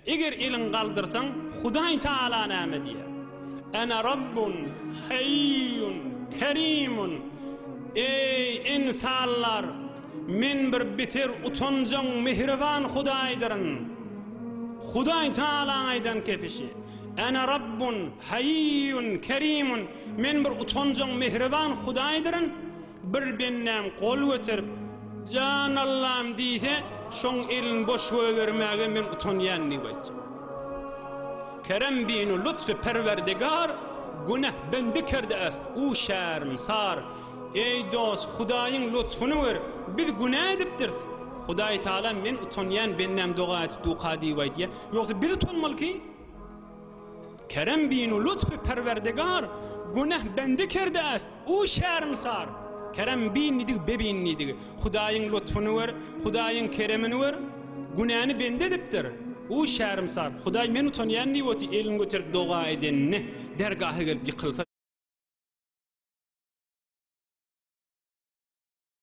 Eger eliňi galdyrsaň, Hudaý Tagala näme diýer? Ene Rabbun haýýun kerimun Eý, ynsanlar! Men bir beter utanjaň mähriban Hudaýdyryn. Hudaý Tagalaň aýdan kepişi, Ene Rabbun haýýun kerimun Men bir utanjaň mähriban Hudaýdyryn. Bir bendäm gol göterip, Jan Allam diýse, şoň elini boş goýbermäge men utanýan diýip aýtjak. Kerem binu lutfy Perwerdigar, Güneh bende kerde est, u şermsar. Eý dost, Hudaýyň lutfuny gör, biz günä edipdiris. Hudaý Tagala men utanýan bendäm doga edip duka diýip aýdýar. Ýogsa biz utanmaly ki? Kerem binu lutfy Perwerdigar, Güneh bende kerde est, U şermsar! Kerem bin diýdigi, bebin diýdigi. Hudaýyň lutfuny gör, Hudaýyň keremini gör, günäni bende edipdir. U şermsar! Hudaý men utanýan diýip otyr, elini göterip doga edenine, dergaha gelip ýykylsa.